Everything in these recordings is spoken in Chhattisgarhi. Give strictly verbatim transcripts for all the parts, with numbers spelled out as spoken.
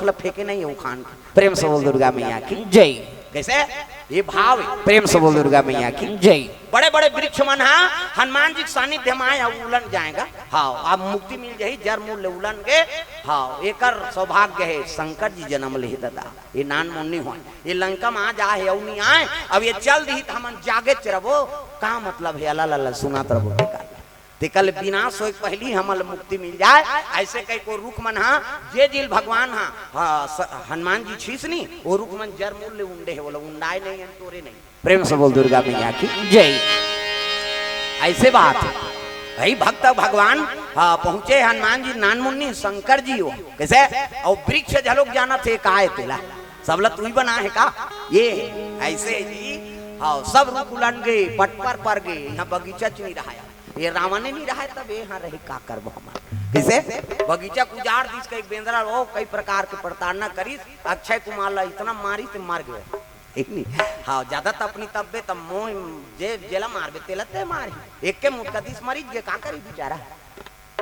ल फेंके नहीं उखान के। प्रेम से बोल दुर्गा मैया की जय। कैसे? ये भाव है। प्रेम से बोल दुर्गा मैया की जय। बड़े बड़े वृक्ष मन हा हनुमान जी के सानिध्य में आए अउ उलन जाएगा। हाँ, अब मुक्ति मिल जाही, जर मूल ले उलन के। हाँ, एकर सौभाग्य है, शंकर जी जन्म ले हे दादा। ये नान मुन्नी हो, ये लंका में आ जा है, अउ नहीं आए, अब ये चल दी तो हमन जागे च रबो। का मतलब है? अला लला सुनात रबो। तेकर ले विनाश होए के पहली हमन ल मुक्ति मिल जाए। ऐसे कई को रुख मन हा, जे जिल भगवान हा, हाँ, स-, हनुमान जी छीसनी, वो रुख मन जर मूल ले उंडे है, बोला उंडाए नहीं, अंतोरे नहीं। प्रेम से बोल दुर्गा मैया की जय। ऐसे बात है। भाई भक्त भगवान, हाँ, पहुंचे हनुमान जी, नान मुन्नी शंकर जी हो। कैसे? अउ वृक्ष झलोक जाना थे, का है तेला? सबला तू ही बना है का? ये ऐसे जी, हाँ, सब रुख उलन गे, पटपर पर गे, यहाँ बगीचा च नहीं रहा। ये रावण ने नहीं रहा, तब ये यहाँ रही, का करबो हमन? कैसे? बगीचा क उजाड़ दिस, कई बेंदरा, ओ, कई प्रकार के प्रताड़ना करिस, अक्षय कुमार ला इतना मारिस ते मर गए। ठीक नहीं? हाँ, ज्यादा तपनी तब्बे तब मोह, जे जेला मारबे, तेला ते मारी। एक के मुटका दिस मरीज गे, का करी बेचारा?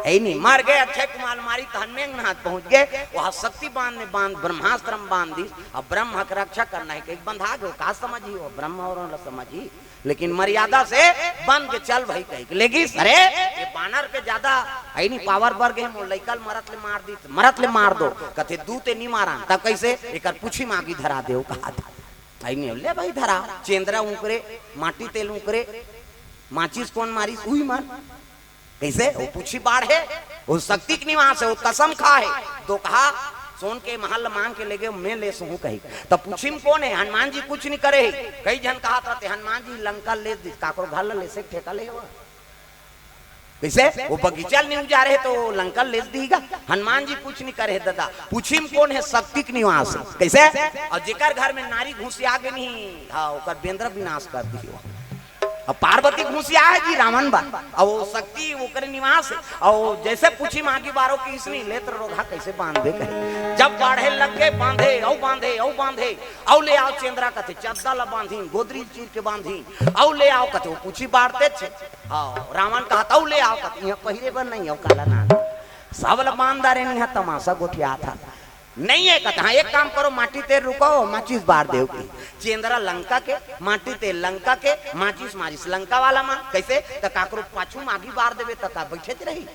है नहीं, मर गए। अक्षय कुमार मारी, तहन मेघनाथ पहुंच गए, वहाँ शक्ति बांध में बांध, ब्रह्मास्त्र में बांध दिस। अब ब्रह्म के रक्षा करना है, कहीं बंधा गए, का समझी हो? ब्रह्म और समझी, लेकिन मर्यादा से बंध के चल भाई कही के। लेकिन अरे, ये बानर के ज्यादा है नहीं, पावर बढ़ गए, मोर लइका ल मरत ले मार दी, मरत ले मार दो, कथे दू ते नहीं मारन, तब कैसे? एकर पूछी मागी धरा देव कहा था। आई नहीं, ले भाई धरा, चेंदरा उंकरे, माटी तेल उंकरे, माचिस कौन मारिस, उही मन। कैसे? वो पूछी बाढ़े, वो शक्ति के निवास है, वो कसम खा है। तो कहा, सोन के महल मांग के लेगे, मैं ले सहूं कही। तब पूछी में कौन है? हनुमान जी कुछ नहीं करे है। कई जन कहा था, "ते हनुमान जी लंका ले दी, काकरो घर ले से ठेका ले हुआ।" कैसे? वो बगीचा नहीं उजारे है तो लंका ले दीगा। हनुमान जी कुछ नहीं करे है दादा। पूछी में कौन है? शक्ति के निवास है। कैसे? और जेकर घर में नारी घुसिया गे नहीं, हाँ, ओकर बेंदरा विनाश कर दियो। अब पार्वती घुसिया है जी रावण बा, अब वो शक्ति ओकरे निवास है। और जैसे पूछी मागी बारो की इसने लेत रोघा कैसे बांधे कहे, जब बाढ़े लग गए बांधे, औ बांधे, औ बांधे, औ ले आओ चेंदरा कथे चद्दा ला बांधी, गोदरी चीर के बांधी, औ ले आओ कथे वो पूछी बाढ़ते छे। हाँ, रावण कहा था, "औ ले आओ कथे, यहाँ पहिरे बर नहीं हो काला नान।" सब ला बांध डारे नहीं है, तमाशा गोठिया था। नहीं है कथा, एक काम करो, माटी तेल रुको, माचिस बार देव की। चेंदरा लंका के, माटी तेल लंका के, माचिस मारिस लंका वाला माँ। कैसे? त काकरो पाछू मागी बार देवे त का बैठे रही?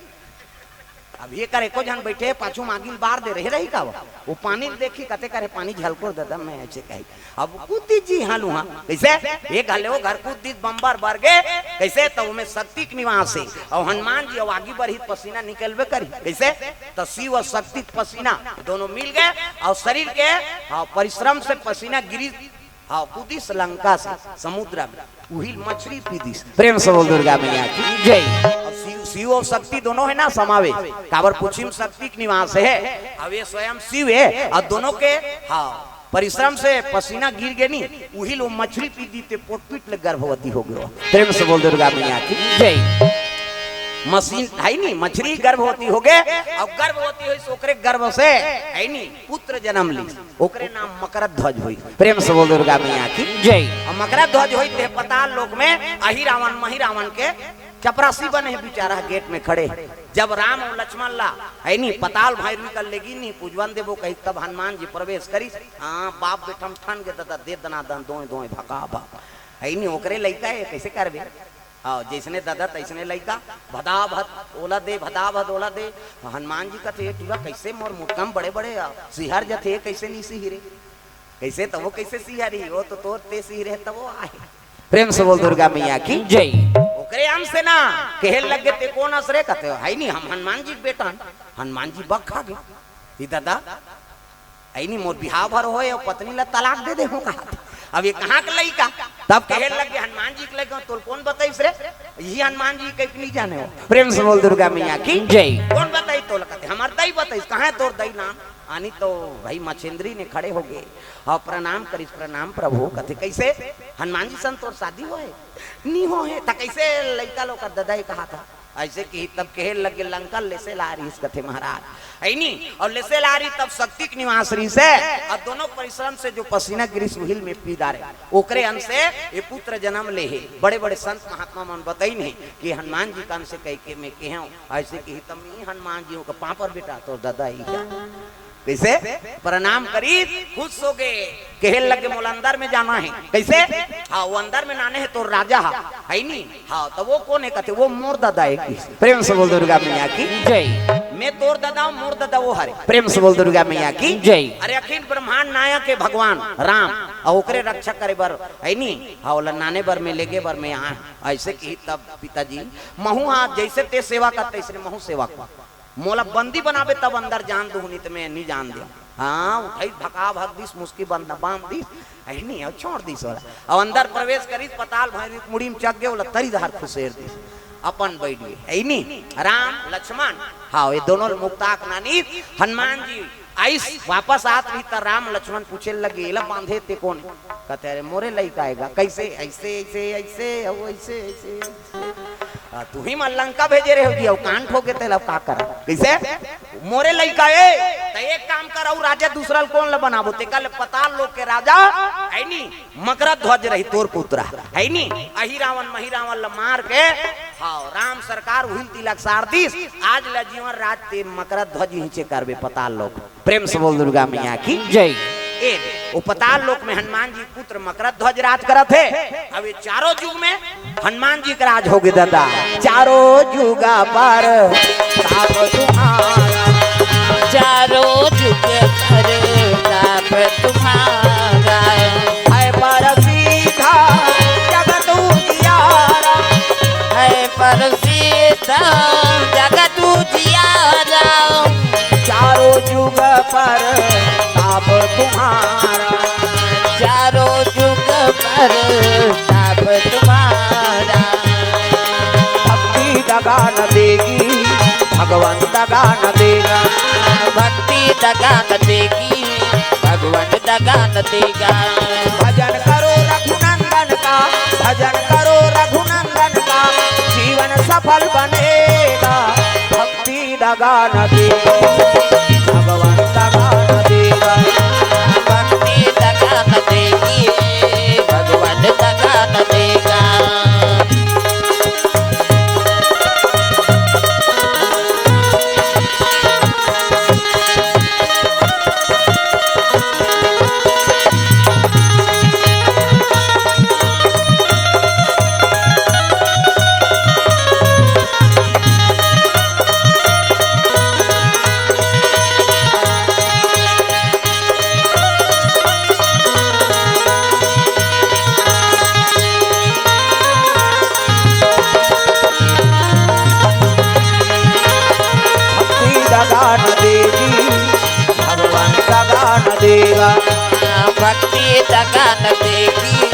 अब ये करे को जन बैठे, पाछू मागी बार दे रहे रही का वो? वो पानी देखी कते करे, पानी झलकोर दे दम में ऐसे कही। अब कूद जी हाँ लुहा। कैसे? ये घले वो घर कूद दी बम्बर बर गे। कैसे? तो उमें शक्ति के निवास है। और हनुमान जी अब आगे बढ़ी, पसीना निकलबे करी। कैसे? तो शिव और शक्ति के पसीना दोनों मिल गए और शरीर के, हाँ, परिश्रम से पसीना गिरी, हाँ, कूदिस लंका से समुद्र में, उहिल मछली पीदिस। प्रेम से बोल दुर्गा मैया की जय। और शिव, शिव और शक्ति दोनों है ना समावेश। काबर पूछी में शक्ति के निवास है, अब ये स्वयं शिव है और दोनों के, हाँ, परिश्रम से पसीना गिर गे नी, उहिल वो मछली पीदी ते पोटपीट ले गर्भवती हो गयो। प्रेम से बोल दुर्गा मैया की जय। मशीन है नी, मछली गर्भवती हो गए, अब गर्भवती हुई सो ओकरे गर्भ से है नी पुत्र जन्म ली, ओकरे नाम मकर ध्वज हुई। प्रेम से बोल दुर्गा मैया की जय। अब मकर ध्वज हुई ते पताल लोक में अही रावण मही रावण के चपरासी बने बेचारा गेट में खड़े। जब राम और लक्ष्मण ला है नी पताल भैरवी कर लेगी नी पूजवन देबो कही, तब हनुमान जी प्रवेश करी। हाँ, बाप बेटा में ठन के दादा दे दना दन दोए दोए भका भक। है नी ओकरे लइका है, कैसे करबे? हाँ, जैसने दादा तैसने लइका। भदा भद ओला दे, भदा भद ओला दे। हनुमान जी कथे, "टूरा कैसे मोर मुटकम बड़े बड़े आ, सिहर जथे, कैसे नी सिहरे?" कैसे तो वो कैसे सिहरी? वो तो तोर ते सिहरे तब वो आए। प्रेम से बोल दुर्गा मैया की जय। ओकरे अंश से ना, कहे लगे ते कौन अंश रे? कथे, "है नी, हम हनुमान जी के बेटा हन।" हनुमान जी बक खा गए। ई दादा, ऐनी मोर बिहाव भर होए और पत्नी ला तलाक दे दे हो कहा था। अब ये कहाँ के लइका? तब कहे लगे, "हनुमान जी के लइका, तोल कौन बताइस रे? यही हनुमान जी के नहीं जाने हो।" प्रेम से बोल दुर्गा मैया की जय। कौन बताई तोल? कथे, "हमार दई बताइस।" "कहाँ है तोर दई नाम?" आनी तो भाई मछेंद्री ने खड़े हो गए और प्रणाम करिस, "प्रणाम प्रभु।" कथे, "कैसे हनुमान जी सन तोर शादी होए?" "नी होए।" "त कैसे लइका लोग का ददाई कहा था?" ऐसे की तब कहे लगे, "लंका लेसे ला रहीस कथे महाराज, है नी?" और लेसे ला रही तब शक्ति के निवास रहीस है, और दोनों परिश्रम से जो पसीना गिरिस उहिल में पी डारे, ओकरे अंश से ये पुत्र जन्म ले है। बड़े बड़े संत महात्मा मन बताइन है कि हनुमान जी का अंश से कह के मैं कहे हूँ, ऐसे की तब मैं हनुमान जी का पापर बेटा तो दादा ही है। कइसे? प्रणाम करिस, खुश होगे, कहे लगे, "मोला अंदर में जाना हे।" कइसे? हाँ, वो अंदर में नाने हे, तोर राजा हा, हइ नी? हाँ, त वो कोन हे? कथे, "वो मोर ददा हे।" कइसे? प्रेम से बोल दुर्गा मैया की जय। मैं तोर ददा हूँ, मोर ददा वो हरे। प्रेम से बोल दुर्गा मैया की जय। अरे अखिल ब्रह्मांड नायक हे भगवान राम, अउ ओकरे रक्षा करे बर, हइ नी? हाँ, ओला नाने बर में, लेगे बर में आए। अइसे कही तब पिताजी, महूँ हा जइसे ते सेवा करते, अइसने महूँ सेवा कर। मोला बंदी बनाबे तब अंदर जान दूँ, नहीं त मैं नहीं जान देंव। हाँ, उठाइस भका भक दिस, मुसकी बंद बांध दिस, अइनी अउ छोड़ दिस ओला। अउ अंदर प्रवेश करिस, पताल भैरी मुड़ी में चघ गे, ओला तरी डहर खुसेर दिस। अपन बइठ गे, अइनी राम लक्ष्मण, हाँ, ये दोनों मुक्ताक नानी हनुमान जी आइस, वापस आत रही त राम लक्ष्मण पूछे लगे, "एला बांधे ते कोन?" कथे, "अरे मोरे लइका आय गा।" कइसे? "अइसे, अइसे, अइसे, अउ अइसे, अइसे, अइसे।" आ, तुही मन लंका भेजे रहे हो जी, अउ कान ठोके तेला का करा? कइसे? "मोरे लइका ए, त एक काम कर, अउ राजा दूसरा ल कोन ल बनाबो?" ते कल पताल लोक के राजा, हइ नी, मकरध्वज रही तोर पुतरा, हइ नी? अही रावण, मही रावण ल मार के, हाँ, राम सरकार उहिल तिलक सार दिस, आज ल जीवन राज ते मकरध्वज हिंचे करबे पताल लोक। प्रेम से बोल दुर्गा मैया की जय। ए, वो पताल लोक में हनुमान जी पुत्र मकरध्वज राज करत हे। अब ये चारों जुग में हनुमान जी के राज होगे दादा। चारों जुग पर ताप तुम्हारा। चारों जुग पर ताप तुम्हारा। है प्रसिद्ध जगत उजियारा। है प्रसिद्ध जगत उजियारा। चारों जुग पर ताप तुम्हारा। चारों जुग पर ताप तुम्हारा। भक्ति दगा न देगी, भगवंत दगा न देगा। भक्ति दगा न देगी, भगवंत दगा न देगा। भजन करो रघुनंदन का, भजन करो रघुनंदन का, जीवन सफल बनेगा। भक्ति दगा न देगी, भगवंत दगा न देगा। भक्ति दगा न देगी, भगवंत दगा न देगा। भक्ति दगा न देगी, भगवान दगा न देगा। भक्ति दगा न देगी,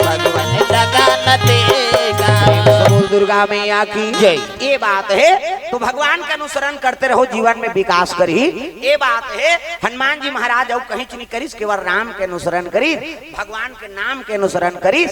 भगवान दगा न देगा। बोल दुर्गा मैया की जय। ये बात हे, तो भगवान के अनुसरण करते रहो, जीवन में विकास करही। ये बात हे, हनुमान जी महाराज अउ कहीं नहीं करिस, केवल राम के अनुसरण करिस, भगवान के नाम के अनुसरण करिस,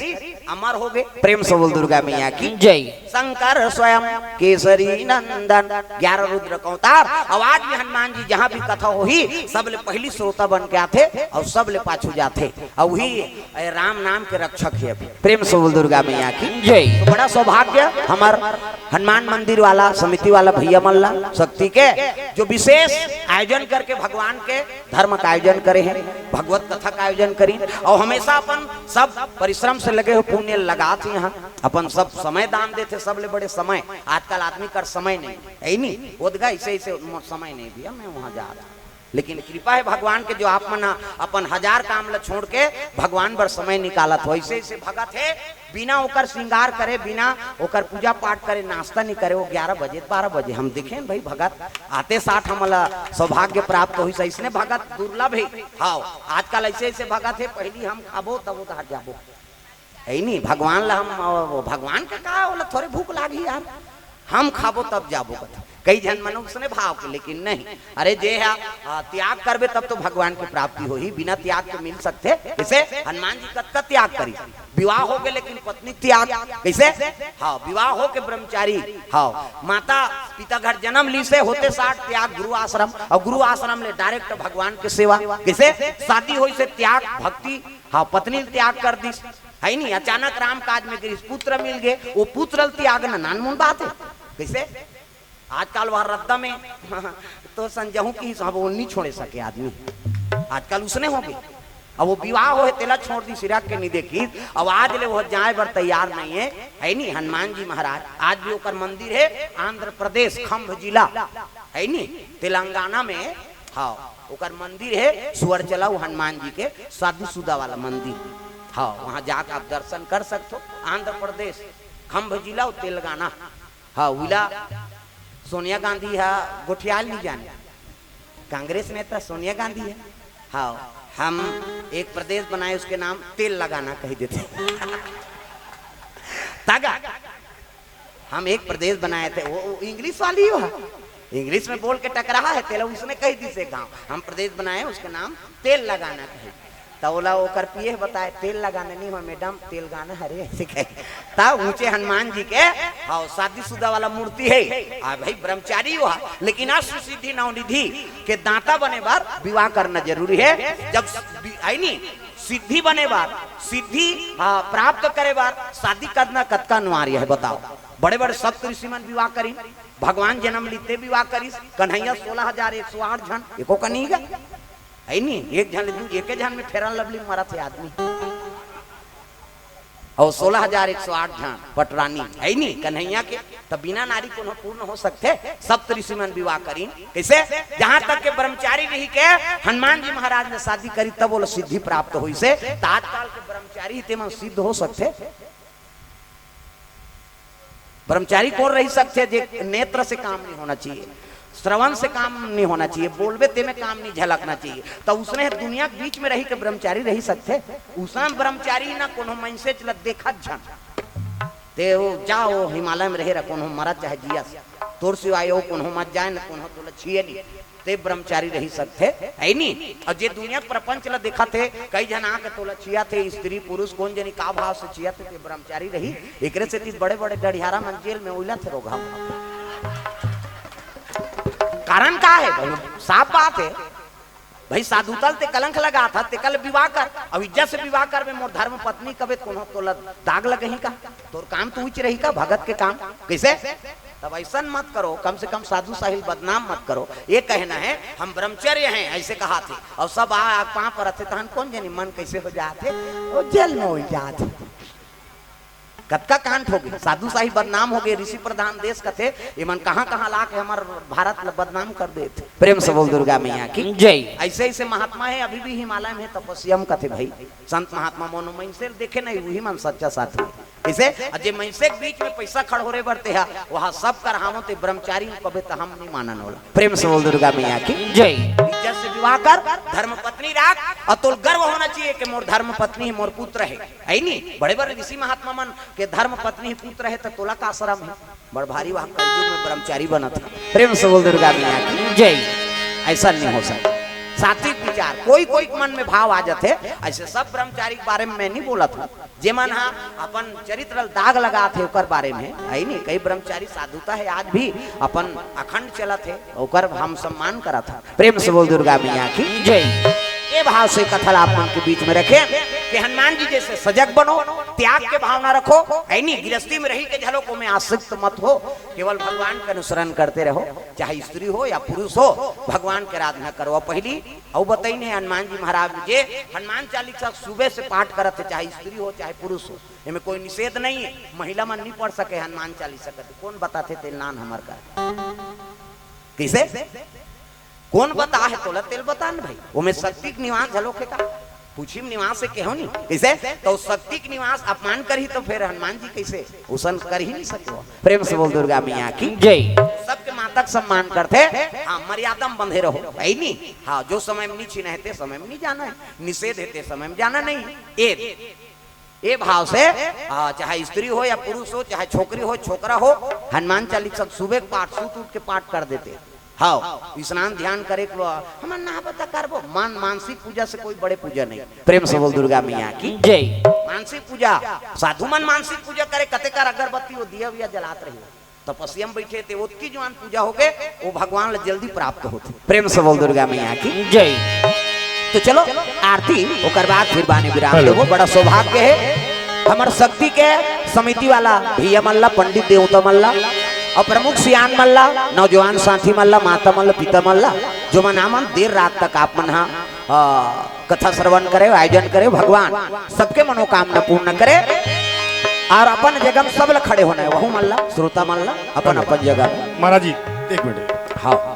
अमर होगे। प्रेम से बोल दुर्गा मैया की जय। शंकर स्वयं केसरी नंदन, ग्यारह रुद्र के अवतार। अउ आज भी हनुमान जी जहाँ भी कथा होही, सबले पहिली श्रोता बन के आथे अउ सबले पाछू जाथे। अउ वही ए राम नाम के रक्षक हे अभी। प्रेम से बोल दुर्गा मैया की जय। तो बड़ा सौभाग्य हमर हनुमान मंदिर वाला, समिति वाला भैया मन ला, शक्ति के, जो विशेष आयोजन करके भगवान के धर्म का आयोजन करे हे, भगवत कथा का आयोजन करी, अउ हमेशा अपन सब परिश्रम से लगे हो, पुण्य लगात हे यहाँ, अपन सब समय दान देथे, सबले बड़े समय। आजकल आदमी कर समय नहीं, हइ नी? ओदगा अइसे, अइसे म-, समय नहीं भैया, मैं वहाँ जात हूँ। लेकिन कृपा हे भगवान के, जो आप मन ह अपन हजार काम ल छोड़ के भगवान बर समय निकालत हो। अइसे, अइसे भगत हे, बिना ओकर श्रृंगार करे, बिना ओकर पूजा पाठ करे, नाश्ता नहीं करे, वो ग्यारह बजे, बारह बजे हम देखेन भाई, भगत आते साठ हमला सौभाग्य प्राप्त होइस। अइसने भगत दुर्लभ हे। हाँ, आजकल अइसे, अइसे भगत हे, पहिली हम खाबो तब उधार जाबो। हइ नी, भगवान ला हम, अ, भगवान के का, ओला थोरे भूख लागही यार, हम खाबो तब जाबो कथे। कई झन मन उसने भाव के, लेकिन नहीं। अरे जे हा, अ, त्याग करबे तब तो भगवान के प्राप्ति होही, बिना त्याग के मिल सकथे? कइसे? हनुमान जी कतका त्याग करिस, विवाह होगे लेकिन पत्नी त्याग। कइसे? हाँ, विवाह होके ब्रह्मचारी, हाँ, माता पिता घर जन्म लिसे, होते साठ त्याग गुरु आश्रम, अउ गुरु आश्रम ले direct भगवान के सेवा। कइसे? शादी होइसे त्याग भक्ति, हाँ, पत्नी ल त्याग कर दिस। हइ नी, अचानक राम काज में गिरिस, पुत्र मिल गे, वो पुत्र ल त्यागना नानमुन बात हे। कइसे? आजकल वह रद्दा में तो संजहू की हिसाब वो नहीं छोड़े सके आदमी। आजकल उसने हो गई। अब वो विवाह होहे तेला छोड़ दी, सिरक के नहीं देखी। अब आज ले वो जाए बर तैयार नहीं है, है नहीं? हनुमान जी महाराज आज भी ओकर मंदिर है आंध्र प्रदेश खंभ जिला, है नहीं? तेलंगाना में। हाँ, ओकर मंदिर है सुअर चलाऊ हनुमान जी के, शादीशुदा वाला मंदिर। हाँ, वहाँ जाके आप दर्शन कर सकते हो। आंध्र प्रदेश खंभ जिला और तेलंगाना। हाँ, उला सोनिया गांधी हा गोठियाल नहीं जाने, कांग्रेस नेता सोनिया गांधी है। हाँ, हम एक प्रदेश बनाए, उसके नाम तेल लगाना कह देते। तागा, हम एक प्रदेश बनाए थे, वो, वो इंग्लिश वाली हो, इंग्लिश में बोल के टकराहा है तेला, उसने कह दी से गांव, हम प्रदेश बनाए, उसके नाम तेल लगाना कहे। त ओला ओकर पीए बताए, "तेल लगाना नहीं हो मैडम, तेल गाना हरे," ऐसे कहे। त ऊंचे हनुमान जी के, हाँ, शादीशुदा वाला मूर्ति है। आ भाई, ब्रह्मचारी हुआ, लेकिन अष्ट सिद्धि नवनिधि के दाता बने बर विवाह करना जरूरी है। जब बि-, आई नहीं, सिद्धि बने बर, सिद्धि, हाँ, प्राप्त करे बर शादी करना कतका अनिवार्य है, बताओ। बड़े बड़े सप्त ऋषि मन विवाह करिन, भगवान जन्म लीते विवाह करिस, कन्हैया सोलह हजार एक सौ आठ झन, एको कनी गा। है नी, एक झन ले दू, एके झन में फेरन लवली मरत हे आदमी। और सोलह हजार एक सौ आठ झन पटरानी, है नी, कन्हैया के, तब बिना नारी कोनो पूर्ण हो सकथे? सप्त ऋषि मन विवाह करिन, कैसे? जहां तक के ब्रह्मचारी रही के हनुमान जी महाराज ने शादी करी, तब वो सिद्धि प्राप्त होइसे। त आजकल के ब्रह्मचारी ते मन सिद्ध हो सकथे? ब्रह्मचारी कोन रही सकथे? जे नेत्र से काम नहीं होना चाहिए, श्रवण से काम नहीं होना चाहिए, बोलबे ते में काम नहीं झलकना चाहिए। त उसने दुनिया के बीच में रही के ब्रह्मचारी रही सकथे? उसने ब्रह्मचारी ना कोनो मनसे ल देखत झन। ते वो जा, वो हिमालय में रहे रह, कोनो मरत चाहे जियस, तोर सिवाय वो कोनो मत जाए, न कोनो तोला छिए नहीं। ते ब्रह्मचारी रही सकथे, है नी? और जे दुनिया के प्रपंच ला देखत हे, कई झन आके तोला चियाथे, स्त्री पुरुष कोन जनी का भाव से चियाथे, ते ब्रह्मचारी रही। एकरे सेती बड़े-बड़े डढ़ियारा मन जेल में उलझथे रोगहा। कारण का है भाई? साफ बात है भाई, साधुता ल ते कलंक लगाथा, तेकर ले विवाह कर। अब इज्जत से विवाह करबे, मोर धर्म पत्नी कबे, कोनो तोला दाग लगही का? तोर काम तो उच रही का, भगत के काम? कैसे? तब ऐसन मत करो, कम से कम साधु साहिल बदनाम मत करो। ये कहना है, हम ब्रह्मचर्य हैं, ऐसे कहाथे। और सब आ, आ पांव परथे, तहन कोन जनी मन कैसे हो जाथे, वो जेल में हो जाथे। कतका कांड हो गए, साधु साहिल बदनाम हो गए, ऋषि प्रधान देश कथे, ये मन कहाँ कहाँ ला के हमर भारत ल बदनाम कर देथे। प्रेम से बोल दुर्गा मैया की जय। ऐसे ऐसे महात्मा है, अभी भी हिमालय में तपस्या में कथे भाई, संत महात्मा मनो मनसे देखे नहीं, वही मन सच्चा साधु है। इसे अजे मनसे के बीच में पैसा खड़ोरे बरते हा, वहाँ सब कर हावों ते ब्रह्मचारी कबे त हम नहीं मानन होला। प्रेम से बोल दुर्गा मैया की जय। इज्जत से विवाह कर, धर्म पत्नी राख, और तोल गर्व होना चाहिए कि मोर धर्म पत्नी है, मोर पुत्र है, है नी? बड़े बड़े ऋषि महात्मा मन के धर्म पत्नी ही पुत्र है, तो तोला का शरम है? बड़ भारी वहाँ कलयुग में ब्रह्मचारी बनत है। प्रेम से बोल दुर्गा मैया की जय। ऐसा नहीं हो सकता। सात्विक विचार, कोई कोई के मन में भाव आ जाते, ऐसे सब ब्रह्मचारी के बारे में मैं नहीं बोलत हूँ। जेमन हा अपन चरित्र ल दाग लगात हे, ओकर बारे में, है नी? कई ब्रह्मचारी साधुता है, आज भी अपन अखंड चलत हे, ओकर हम सम्मान करत हन। प्रेम से बोल दुर्गा मैया की जय। ये भाव से कथा ला आप मन के बीच में रखें कि हनुमान जी जैसे सजग बनो, त्याग के भावना रखो, है नी? गृहस्थी में रही के झलो को में आसक्त मत हो, केवल भगवान के अनुसरण करते रहो, चाहे स्त्री हो या पुरुष हो, भगवान के आराधना करो। पहली अउ बताइन हे हनुमान जी महाराज जे हनुमान चालीसा सुबह से पाठ करत हे, चाहे स्त्री हो चाहे पुरुष हो, एमे कोई निषेध नहीं है। महिला मन नहीं पढ़ सके हनुमान चालीसा, कथे कोन बताथे तेल नान हमर का? कैसे? कोन बता है तोला तेल बता न भाई, ओमे शक्ति के निवास झलो के का? पूछी निवास से केहो नहीं, कैसे? तो शक्ति के निवास अपमान करही तो फिर हनुमान जी कैसे? उसन कर ही नहीं सके। प्रेम से बोल दुर्गा मैया की जय। सबके माता के सम्मान करथे, हाँ, मर्यादा में बंधे रहो, है नी? हाँ, जो समय में नहीं छीना है, ते समय में नहीं जाना है, निषेध है, ते समय में जाना नहीं है। ए, ए भाव से, हाँ, चाहे स्त्री हो या पुरुष हो, चाहे छोकरी हो, छोकरा हो, हनुमान चालीसा सुबह के पाठ, सूत उठ के पाठ कर देते। हाँ, स्नान ध्यान करे के, हमन नहा बता करबो। मान, मानसिक पूजा से कोई बड़े पूजा नहीं। प्रेम से बोल दुर्गा मैया की जय। मानसिक पूजा, साधु मन मानसिक पूजा करे, कते कर अगरबत्ती वो दिया विया जलात रही, तपस्या में बैठे थे, ओतकी जुआन पूजा हो गए, वो भगवान ला जल्दी प्राप्त होते। प्रेम से बोल दुर्गा मैया की जय। तो चलो आरती, ओकर बाद फिर बानी विराम जय। देबो। बड़ा सौभाग्य है हमर शक्ति के समिति वाला भैया मन ला, पंडित देवता मन ला, अउ प्रमुख सियान मन ला, नौजवान साथी मन ला, माता मन ला, पिता मन ला, जो मन आमन देर रात तक आप मन हा, आ, कथा श्रवण करे, आयोजन करे, भगवान सबके मनोकामना पूर्ण करे। अउ अपन जगह में सब ला खड़े होना हे, वहू मन ला, श्रोता मन ला, अपन अपन जगह में। महाराज जी, एक मिनट। हाँ।